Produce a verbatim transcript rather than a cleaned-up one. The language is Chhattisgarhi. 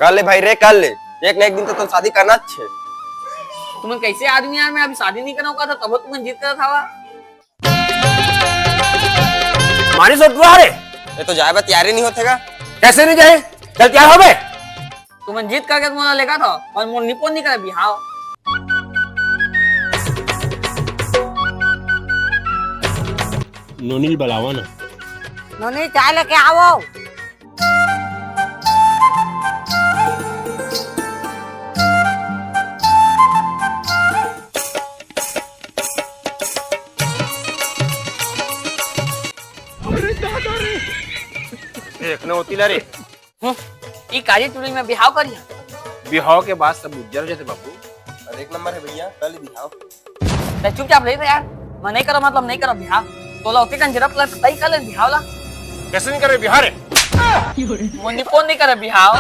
कर ले भाई रे, कर ले। एक ना एक दिन तो तोर शादी करना छे। तुमन कैसे आदमी यार, मैं अभी शादी नहीं करना का था, तब तुमन जिद करत हवा। मानी सोटुआ रे। ये तो जाए बा तैयारी नहीं होते का? कैसे नहीं जाए? चल तैयार हो बे। तुमन जिद करके तुमन लेगा था, पर मोर निपोन नहीं करे बिहाव। नोनी ल बलावा ना। नोनी, चाय लेके आवो। देखने होती ला रे। हम्म, ई काली टुरी में बिहाव करिहा। बिहाव के बाद सब उज्जर हो जाते बाबू। और एक नंबर है भैया, कल बिहाव। तैं चुपचाप रही यार, मैं नहीं करो मतलब नहीं करो बिहाव। तोला ओके कन जरूरत लगे तैं कर ले बिहाव ला। कैसे नहीं करे बिहाव रे? मोर निपोन नहीं करे बिहाव।